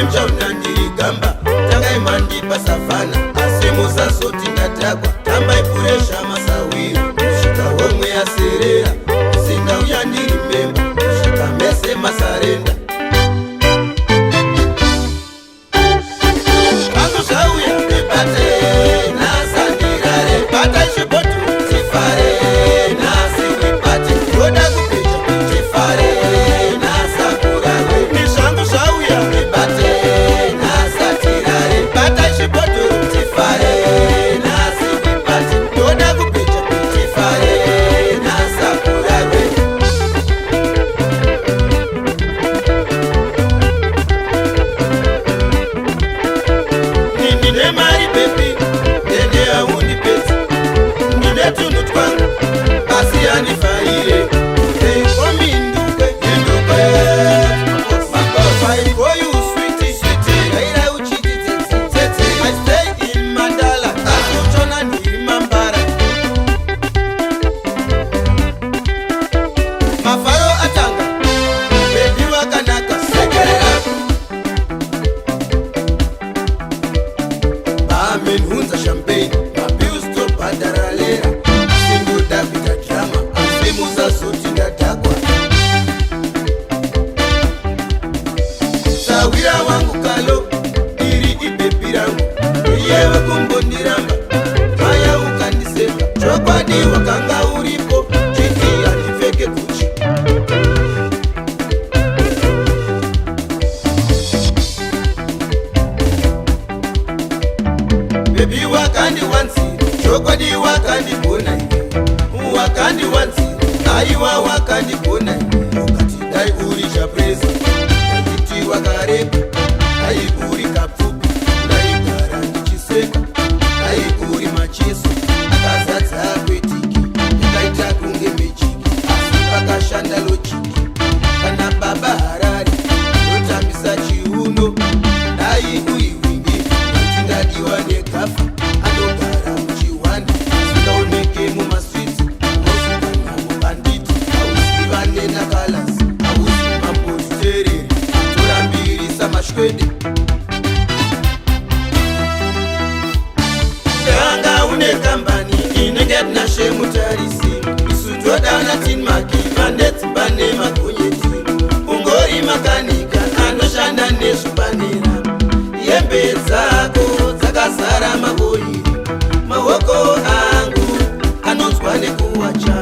Muchaona ndiri gamba, tangai mandipa savhana, asi musazoti ndadhakwa. Tambai puresha masawira kusvika homwe yaserera. Sindauya ndiri memba kusvika mese masarenda. Vangu zvauya ndibate nhasi ndirare, bata chibhoto tifare nhasi ndibate, ndoda kupecha tifare nhasi akurare. Zvangu zvauya ndibate nhasi tirare, bata chibhoto tifare nhasi ndibate, ndoda kupecha tifare nhasi akurare. Ndine mari baby, ende haundipedzi. Ndine tunhu twangu asi handifaire. Komindukwe indukwe I call you sweetie, sweetie, raira uchiti tsitsi tsitsi. I stay in Mandala asi uchona ndiri mambara. Mafaro atanga, baby wakanaka, sekerera. Bamenhunza champagne, mabills tobhadhara lera. Sindoda kuita drama asi musazoti ndadhakwa. Sawira wangu kalo iri ibaby rangu, iyewe kumbondiramba maya ukandiseka. Chokwadi wakanga uripo chiti handipfeke kuchi. Baby wakandiwanzira, chokwadi wakandigona iwe, wakandiwanzira, aiwa wakandigona iwe. Ukati dai uri chapresa, ndachiti wakareba. Dai uri kapfupi, ndaigara ndichiseka. Dai uri machiso akazadza kwetiki, yakaita kunge magic, asi pakashanda logic. Kana baba Harare ndotambisa chiuno. Dai uri wingi, ndati ndadiwa negafa anogara muchiwanda, asingaoneke mumastreets. Hausi kana mubanditi, hausi vanena kalasi, hausi mambozitereri atorambirisa mashwede. Tanga une kambani inenge tinashe mutarisi, isu todana tinmaki vane dzimba nemagonyeti. Ungori makanika anoshanda nezvipanera, hembe dzako dzakazara maoiri. Maoko angu anonzwa nekuwacha,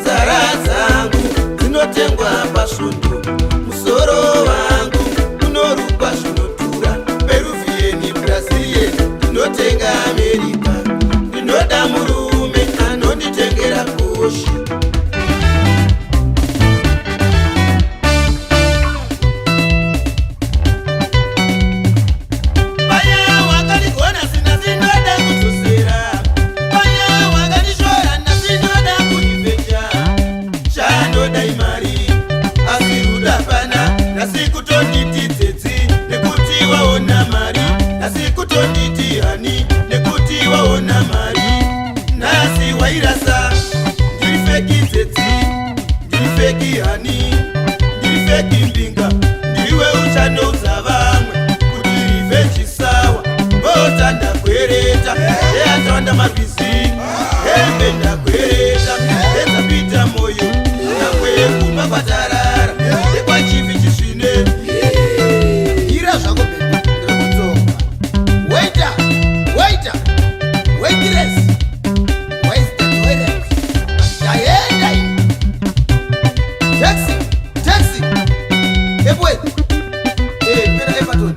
nzara dzangu dzinotengwa pasvondo, musoro wangu unorukwa zvinodhura. Peruvian, Brazilian, ndinotenga America. Ndinoda murume anonditengera Porsche. Paya wakandigona sina, sinoda kudzosera. Paya wakandishora nasinoda kurivhecha. Chandoda imari asi rudo hapana. Nhasi kutonditi tsetsi nekuti waona mari, nhasi kutonditi honey nekuti waona mari. Nhasi wairasa ndiri fake tsetsi, ndiri fake honey, ndiri fake mbinga. Ndiriwe uchanoudza vamwe kuti revenge sour. Mota ndakwereta, eyatawanda marwizi. Hembe ndakwereta, edzapita moyo nakwekumba kwatarara ekwachifi chisvine. Ira zvako baby, ndiri kudzoka. Waiter, waiter, waitress, where's the toilet? Ndaenda ini. Taxi, taxi, Epworth, pera Everton.